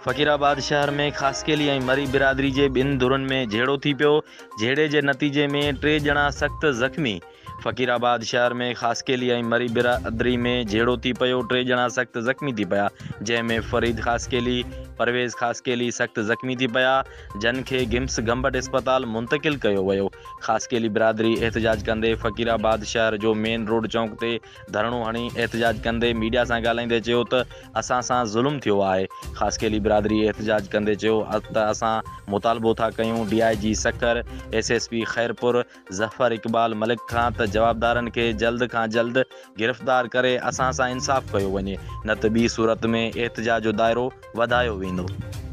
فقيرآباد شهر ۾ خاصخيلي ۽ مري برادري جي ٻن ڌرين ۾ جهيڙو ٿي پيو، جهيڙي جي نتيجي ۾ ٽي ڄڻا سخت زخمي. فقيرآباد شهر ۾ خاصخيلي ۽ مري برادري ۾ جهيڙو ٿي پيو، ٽي ڄڻا سخت زخمي ٿي پيا، جنهن ۾ فريد خاصخيلي، پرويز خاصخيلي سخت زخمي ٿي پيا، جن کي گمس گمبٽ اسپتال منتقل ڪيو ويو. خاصخيلي برادري احتجاج ڪندي فقيرآباد شهر جو مين روڊ چونڪ تي ڌرڻو هڻي احتجاج ڪندي ميڊيا سان ڳالهائيندي چيو ته اسان سان ظلم ٿيو آهي، خاصخيلي برادري احتجاج ڪندي چيو ته اسان مطالبو ٿا ڪيون D I G Sukkur, S S P Khairpur Zafar Iqbal Malik کان ته جوابدارن کي جلد کان جلد گرفتار ڪري اسان سان انصاف ڪيو وڃي نه ته ٻي صورت ۾ احتجاج جو دائرو وڌايو ويندو.